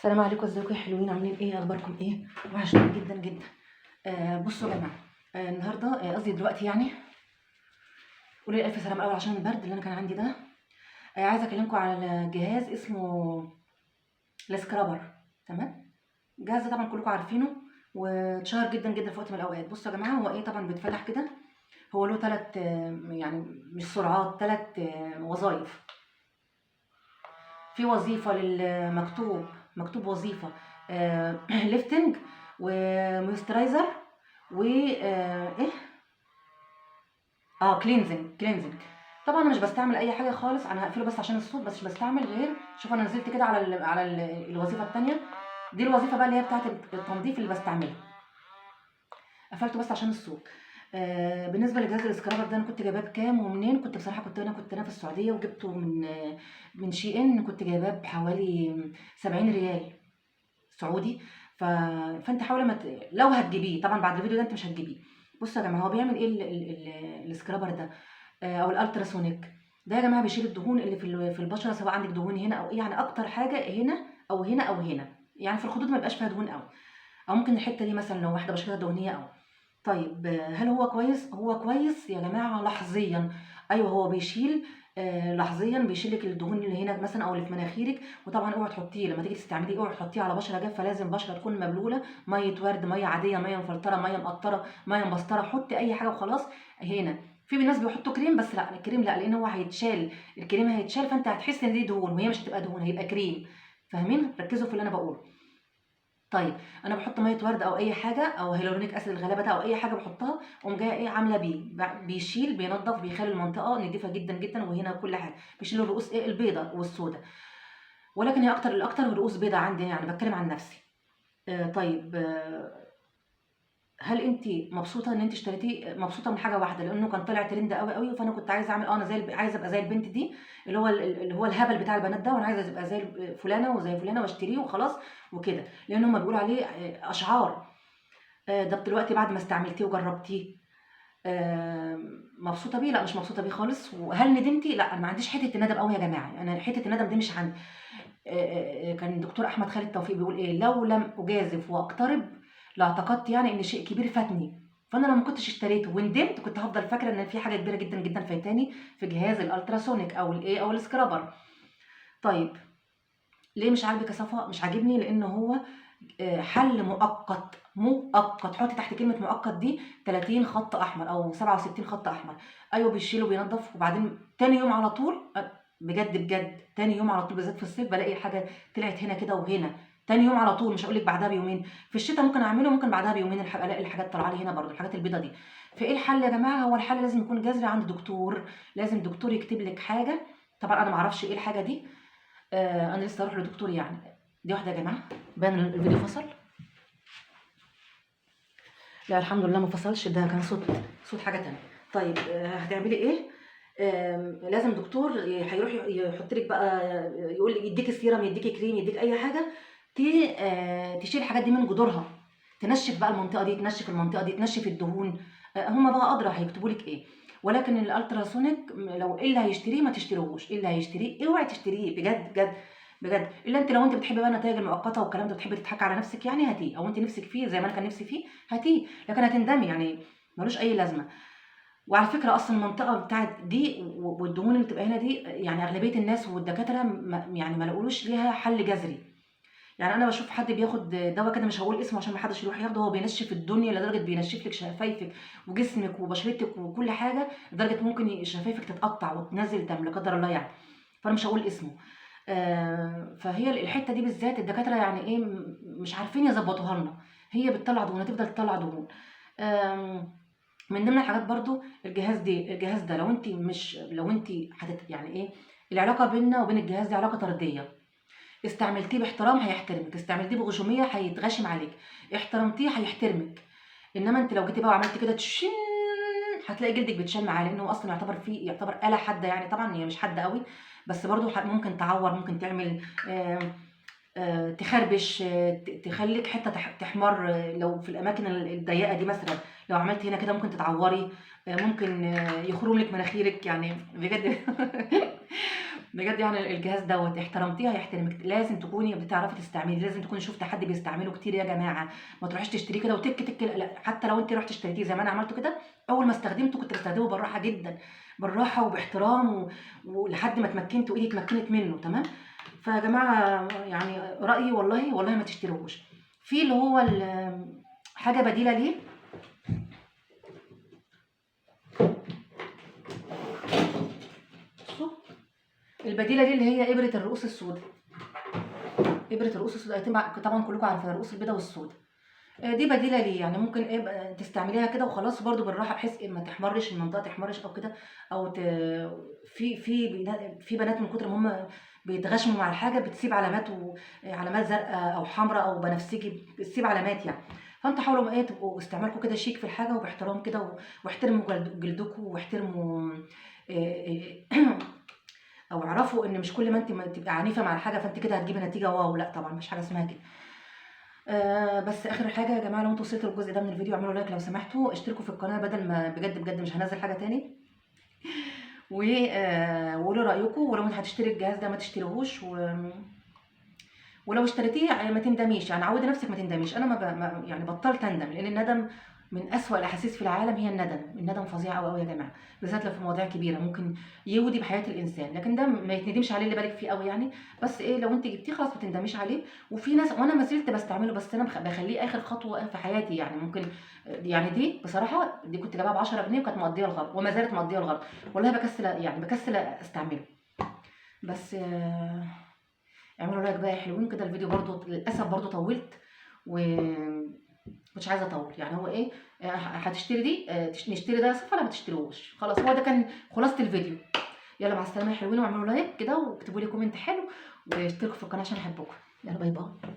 السلام عليكم، ازيكم يا حلوين؟ عاملين ايه؟ اخباركم ايه؟ وحشتوني جدا جدا. بصوا يا جماعة، النهارده، قصدي دلوقتي يعني، قولوا لي الف سلامه الاول عشان البرد اللي انا كان عندي ده. عايزه اكلمكم على جهاز اسمه ال scrubber. تمام؟ الجهاز ده طبعا كلكم عارفينه واتشهر جدا جدا في وقت من الاوقات. بصوا يا جماعة، هو ايه؟ طبعا بيتفتح كده، هو له 3، يعني مش سرعات، 3 وظايف. في وظيفة للمكتوب، مكتوب وظيفة lifting و moisturizer و ايه cleansing. طبعا انا مش بستعمل اي حاجة خالص، انا هقفله بس عشان الصوت، بس مش بستعمل غير، شوف انا نزلت كده على الوظيفة الثانية دي، الوظيفة بقى اللي هي بتاعه التنظيف اللي بستعملها، قفلته بس عشان الصوت. بالنسبة لجهاز ال scrubber ده، انا كنت جايباه بكام ومنين؟ كنت بصراحة كنت انا في السعودية وجبته من شي ان، كنت جايباه بحوالي 70 ريال سعودي. فانت حاولي ما ت... لو هتجيبيه طبعا بعد الفيديو ده انت مش هتجيبيه. بصوا يا جماعة، هو بيعمل ايه ال scrubber ده، او ال ultrasonic ده يا جماعة؟ بيشيل الدهون اللي في البشرة، سواء عندك دهون هنا او ايه، يعني اكتر حاجة هنا او هنا او هنا، يعني في الخدود ما بيبقاش فيها دهون قوي، او ممكن الحتة دي مثلا لو واحدة بشرتها دهنية قوي. طيب، هل هو كويس؟ هو كويس يا جماعة لحظيا. ايوه هو بيشيل، لحظيا بيشيل لك الدهون اللي هنا مثلا او اللي في مناخيرك. وطبعا اوعي تحطيه لما تيجي تستعمليه، اوعي تحطيه على بشره جافة، لازم بشره تكون مبلوله، مية ورد، مية عادية، مية مفلتره، مية مقطره، مية مبستره، حطي اي حاجة وخلاص. هنا في ناس بيحطوا كريم، بس لا، الكريم لا، لان هو هيتشال، الكريم هيتشال، فانت هتحس ان دي دهون وهي مش هتبقى دهون، هيبقى كريم. فاهمين؟ ركزوا في اللي انا بقوله. طيب انا بحط مية ورد او اي حاجة او hyaluronic acid الغلابة ده او اي حاجة بحطها، اقوم جاية ايه عامله بيه، بيشيل، بينظف، بيخلي المنطقة نضيفه جدا جدا، وهنا كل حاجة بيشيل الرؤوس ايه البيضة والسوداء، ولكن هي اكتر الاكتر رؤوس بيضة عندي، يعني بتكلم عن نفسي. طيب، هل انت مبسوطة ان انت اشتريتيه؟ مبسوطة من حاجة واحدة، لانه كان طالع ترند قوي قوي، فانا كنت عايزه اعمل، انا زي عايزه ابقى زي البنت دي، اللي هو الهبل بتاع البنات ده، وانا عايزه ابقى زي فلانه وزي فلانه واشتريه وخلاص وكده، لان هم بيقولوا عليه اشعار. ده دلوقتي بعد ما استعملتيه وجربتيه، مبسوطة بيه؟ لا مش مبسوطة بيه خالص. وهل ندمتي؟ لا، انا ما عنديش حتة الندم قوي يا جماعة، انا حتة الندم دي مش عندي. كان الدكتور احمد خالد توفيق بيقول ايه، لو لم اجازف واقترب لاعتقدت يعني ان شيء كبير فاتني. فانا لو ما كنتش اشتريته وندمت كنت هفضل فاكره ان في حاجة كبيرة جدا جدا فايتاني في جهاز ال ultrasonic او الايه او ال scrubber. طيب ليه مش عاجبك يا صفا؟ مش عاجبني لان هو حل مؤقت، مؤقت، حطي تحت كلمة مؤقت دي 30 خط احمر او 67 خط احمر. ايوه بيشيل وبينظف، وبعدين تاني يوم على طول، بجد بجد تاني يوم على طول، بالذات في الصيف بلاقي حاجة طلعت هنا كده وهنا، تاني يوم على طول، مش هقول لك بعدها بيومين. في الشتاء ممكن اعمله، ممكن بعدها بيومين الاقي الحاجات طالعه لي هنا برضو، الحاجات البيضة دي. فايه الحل يا جماعة؟ هو الحل لازم يكون جذري عند دكتور، لازم دكتور يكتب لك حاجة. طبعا انا ما اعرفش ايه الحاجة دي، انا لسه اروح لدكتور يعني. دي واحدة يا جماعة، بان الفيديو فصل؟ لا الحمد لله ما فصلش، ده كان صوت حاجة تانية. طيب، هتعملي ايه؟ لازم دكتور هيروح يحط لك بقى، يقول لك يديكي سيرم، يديكي كريم، يديك اي حاجة تشيل الحاجات دي من جذورها، تنشف بقى المنطقة دي، تنشف المنطقة دي، تنشف الدهون. هما بقى ادرى هيكتبوا لك ايه. ولكن ال ultrasonic لو ايه اللي هيشتريه ما تشتريهوش، ايه اللي هيشتريه اوعي تشتريه بجد بجد بجد، الا انت لو انت بتحبي بقى النتائج المؤقتة والكلام ده، بتحبي تضحكي على نفسك يعني، هاتيه، او انت نفسك فيه زي ما انا كان نفسي فيه هاتيه، لكن هتندمي يعني، ملوش اي لازمه. وعلى فكرة اصلا المنطقة بتاعت دي والدهون اللي بتبقى هنا دي، يعني اغلبية الناس والدكاتره يعني ما لقولوش ليها حل جذري. يعني انا بشوف حد بياخد دواء كده، مش هقول اسمه عشان ما حدش يروح ياخده، هو بينشف الدنيا لدرجة بينشف لك شفايفك وجسمك وبشرتك وكل حاجة، لدرجة ممكن شفايفك تتقطع وتنزل دم لا قدر الله يعني، فانا مش هقول اسمه. فهي الحتة دي بالذات الدكاترة يعني ايه مش عارفين يظبطوها لنا، هي بتطلع دهون، هتفضل تطلع دهون. من ضمن الحاجات برضو الجهاز دي، الجهاز ده لو انت مش، لو انت هتت، يعني ايه العلاقة بيننا وبين الجهاز دي؟ علاقة طرديه. استعملتيه باحترام هيحترمك، استعملتيه بغشوميه هيتغشم عليك، احترمتيه هيحترمك. انما انت لو جيتي بقى وعملتي كده تشين، هتلاقي جلدك بيتشال معاه، لانه اصلا يعتبر فيه، يعتبر آلة حادة يعني، طبعا هي مش حادة قوي بس برضو ممكن تعور، ممكن تعمل، تخربش، تخليك حتة تحمر، لو في الاماكن الضيقه دي مثلا، لو عملت هنا كده ممكن تتعوري، ممكن يخرم لك مناخيرك يعني بجد. بجد يعني الجهاز دوت احترمتيه هيحترمك. لازم تكوني بتعرفي تستعمليه، لازم تكوني شفت حد بيستعمله كتير يا جماعة. ما تروحيش تشتريه كده وتك تك، لا، حتى لو انت رحت اشتريتيه زي ما انا عملته كده، اول ما استخدمته كنت بستخدمه بالراحة جدا، بالراحة وباحترام ولحد ما اتمكنت وايدي اتمكنت منه، تمام. فيا جماعة يعني رايي والله والله ما تشتروهوش. في اللي هو حاجة بديله ليه، بصوا البديلة دي اللي هي ابره الرؤوس السوداء. ابره الرؤوس السوداء طبعا كلكم عارفين الرؤوس البيضاء والسوداء، دي بديله ليه، يعني ممكن ايه تستعمليها كده وخلاص، برده بالراحة بحيث ما تحمرش المنطقة، تحمرش او كده، او في في في بنات من كتر ما هم بيتغشموا مع الحاجة بتسيب علامات، وعلامات زرقاء او حمراء او بنفسجي، بتسيب علامات يعني. فانتوا حاولوا ايه تبقوا استعمالكم كده شيك في الحاجة وباحترام كده، واحترموا جلدكم، واحترموا او اعرفوا ان مش كل ما انت ما تبقى عنيفة مع الحاجة فانت كده هتجيبي نتيجة wow، لا طبعا مش حاجة اسمها كده. بس اخر حاجة يا جماعة، لو انتوا وصلتوا للجزء ده من الفيديو اعملوا like لو سمحتوا، اشتركوا في القناة بدل ما بجد بجد مش هنزل حاجة تاني، وقولوا رايكم. ولو انت هتشتري الجهاز ده ما تشتريهوش، ولو اشتريتيه ما تندميش، يعني عودي نفسك ما تندميش. انا ما يعني بطلت اندم، لان الندم من اسوأ الاحاسيس في العالم هي الندم. الندم فظيع قوي قوي يا جماعة، بالذات لو في مواضيع كبيرة ممكن يودي بحياة الانسان، لكن ده ما يتندمش عليه اللي بالك فيه قوي يعني. بس ايه، لو انت جبتيه خلاص ما تندميش عليه. وفي ناس، وانا ما زلت بستعمله، بس انا بخليه اخر خطوة في حياتي يعني. ممكن يعني دي بصراحة دي كنت جايبها ب 10 جنيه وكانت مقضية الغرض، وما زالت مقضية الغرض والله. بكسل يعني، بكسل استعمله. بس اعملوا like بقى يا حلوين كده. الفيديو برضو للاسف برضو طولت، و مش عايزه اطول يعني. هو ايه، هتشتري دي، نشتري ده يا صفا ولا ما تشتروش؟ خلاص هو ده كان خلاصه الفيديو. يلا مع السلامة يا حلوين، واعملوا like كده واكتبوا لي comment حلو، واشتركوا في القناة عشان احبكم. يلا bye bye.